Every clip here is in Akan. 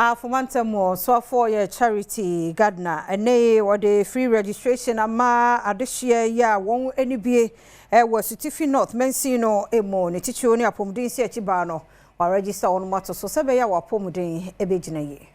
Afomantam ɔsoafoɔ yɛ Charity Gardner, ɛnɛ wɔde free registration ama adehyeɛ yi a wɔn ani bie ɛwɔ Asutifi North mansin no mu, ne titiriw ne apɔmuden si akyi baa no wɔaregister wɔn ato so sɛ ɛbɛyɛ a wɔapɔmuden bɛgyina yie.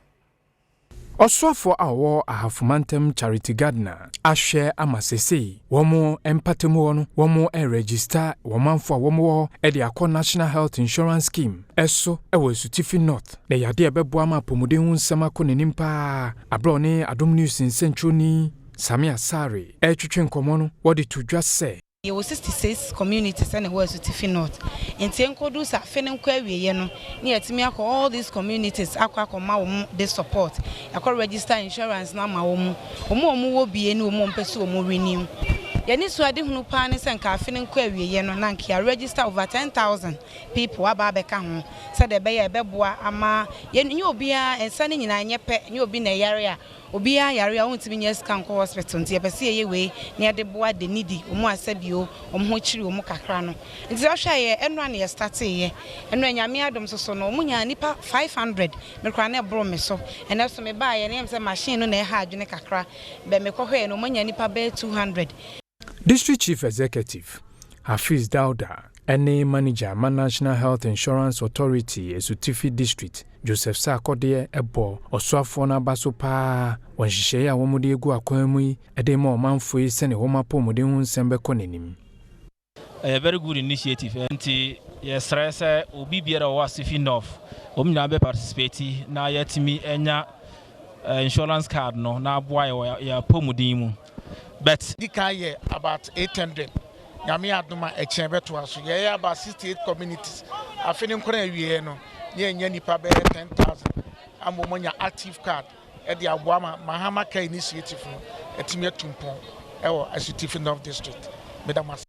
Ɔsoafoɔ a ɔwɔ Ahafomantam, Charity Gardner, ahwɛ ama sesei wɔn mpatamu hɔ no wɔn register wɔn manfo a wɔn wɔ hɔ de akɔ National Health Insurance Scheme ɛso ɛwɔ Asutifi North, na yadeɛ a ɛbɛboa ama apɔmuden ho nsɛm akɔ n'anim paa. Aberɛ ɔne Adom News nsɛntwerɛni Sami Asare ɛretwetwe nkɔmmɔ no, wɔde to dwa sɛ yɛwɔ 66 communities ɛna ɛwɔ Asutifi North, nti nkɔdu sɛ afe no nkɔ awieɛ no ne yɛtumi akɔ all these communities akɔ akɔma wɔn de support, akɔ register insurance no ama wɔn, wɔn a wɔn wɔ bie ne wɔn a wɔmpɛ sɛ wɔn renew. Yɛne so ade hunu paa ne sɛ nka afe no nkɔ awieɛ no na nka yɛ register over 10,000 people aba abɛka ho, sɛdeɛ ɛbɛyɛ ɛbɛboa ama yɛn. Nyɛ obiara nsa no nyinaa nyɛ pɛ, nyɛ obi na ɛyare a obiara yare a wɔntumi nyɛ sika nkɔ hospital, nti yɛpɛ sɛ yɛyɛ wei na yɛde boa de nidi wɔn a sɛbio wɔn ho kyiri wɔn kakra no. Nti sɛ ɔhwɛ yɛ ɛno a na yɛ start yɛ ɛno a, Nyame adom soso no wɔn nyaa nipa 500. Mekora na ɛboro me so. Ɛnɛ so mebaa yɛ ne yɛm sɛ machine no na ɛha adwene kakra bɛ mekɔhwɛ no, wɔn nya nipa bɛyɛ 200. District Chief Executive Hafiz Dauda ɛne Manager ma National Health Insurance Authority Asutifi District, Joseph Sarkodie, ɛbɔ ɔsoafoɔ no aba so paa wɔ nhyehyɛeɛ a wɔde egu akwan mu yi ɛde ma ɔmanfoɔ yi sɛne wɔn apɔmuden ho nsɛm bɛkɔ n'anim. Ɛyɛ very good initiative, nti yɛsrɛ sɛ obi biara ɔwɔ Asutifi North, wɔn nyinaa bɛ participate na yɛtumi anya insurance card no na aboa yɛ wɔ yɛ apɔmuden mu, but di kan yɛ about 800. Nyame adom a, ɛkyɛn bɛtoa so. Yɛyɛ about 68 communities. Afe ne nkora awieɛ no ne yɛnya nipa bɛyɛ 10,000 ama wɔn anya active card ɛde aboa ma Mahama Care Initiative no ɛtumi atu mpɔn ɛwɔ Asutifi North District. Meda mo ase.